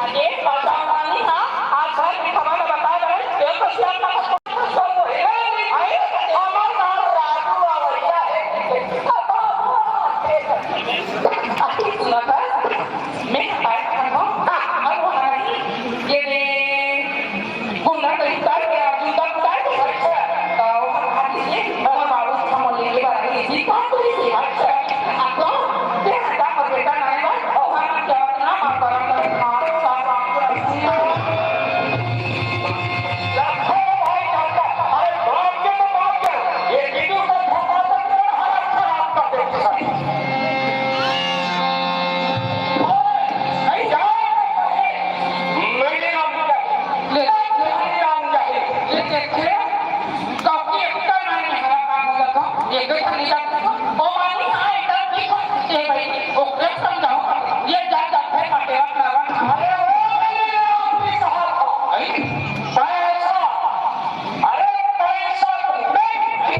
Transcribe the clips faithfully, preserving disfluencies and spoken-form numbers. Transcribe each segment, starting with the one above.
ये पता नहीं ना, आज घर में खबर बता रहे, ये तो क्या पता, तो वो है, अरे, हमार नाम राजू आवरिया है। अरे, सुना था? मैं आया था, हाँ, हाँ, हाँ, ये दे, गुंडा तो इतना गया, जूता उतार के, अच्छा, तो हम हाथ दीजिए, और बाबू से हम लेके बढ़ाएंगे, जी, कौन पुलिस है? अच्छा, आप कौन? ये हटा और बेटा नारायण, ओ, हम क्या अपना बात करेंगे? मारो, साहब, आपको रखूंगा। लाखों भाई जाता, अरे, भाग के तो भाग गया, ये वीडियो को फंसा सकते हैं, हालत खराब कर देती है। नहीं जाओ, नहीं जाओ। ले, ले, ले, ले, कभी एकटा नहीं मेरा काम होगा तो, ये तो खाली जाता तो, ओ मानी, हाँ, एकदम ठीक है, ये भाई, ओकरे समझाओ, ये जा, जा, फिर मटेरा, मटेरा। अरे, ओ, भाई, आप भी कहा था। अरे, पैसा, अरे, पैसा तो नहीं।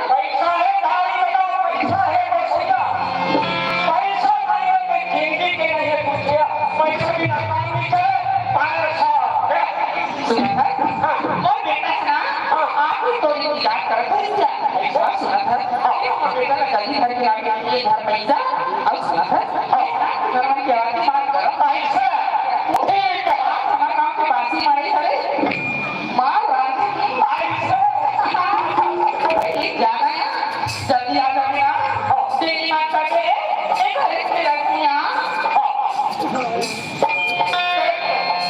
पैसा है, गाड़ी में जाओ, पैसा है, बस भैया। पैसा नहीं है, कोई जिंदगी के नहीं है, कुछ किया। पैसा बिना काम नहीं चले, पैसा है। सुना था? हाँ। और बेटा है ना, हाँ। आप ही तो ये विचार करत है क्या? और सुना था? अरे, वो बेटा का जल्दी घर के आगे, ये घर पैसा, और सुना था? हाँ। बेटा, घर में क्या बात है? पैसा। ठीक है। आप हमारे गाँव के बासी मारे, अरे। मार रहा है। ठीक जा रहे हैं, जल्दी आ जाओ यहाँ। तेरी माँ का के, एक हरे की लड़कियाँ।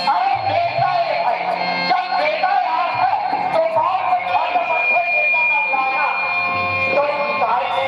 अरे बेटा है भाई, जब बेटा यहाँ है, तो बाप को घर का मत है, बेटा का लाना। तो ताई ने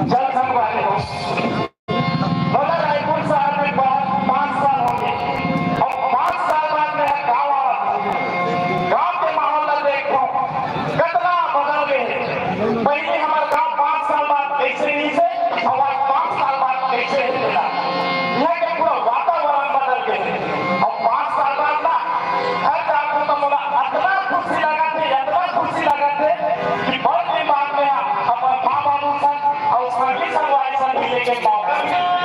जल संग वाले हो। भला रायपुर शहर में बहुत पाँच साल हो गए। अब पाँच साल बाद में गाँव आवा। गाँव के माहौल ला देखो, कितना बदल गए। पहले हमारे गाँव पाँच साल बाद कैसे नहीं थे, और आज पाँच साल बाद कैसे है बेटा। यहाँ के पूरा वातावरण बदल गए। और पाँच साल बाद ना, घर जाबो तो मोला इतना खुशी लगा थे, इतना खुशी लगा थे कि बहुत दिन बाद में अपन माँ बाबू संग और संगी संगवारी संग मिले के मौका मिला।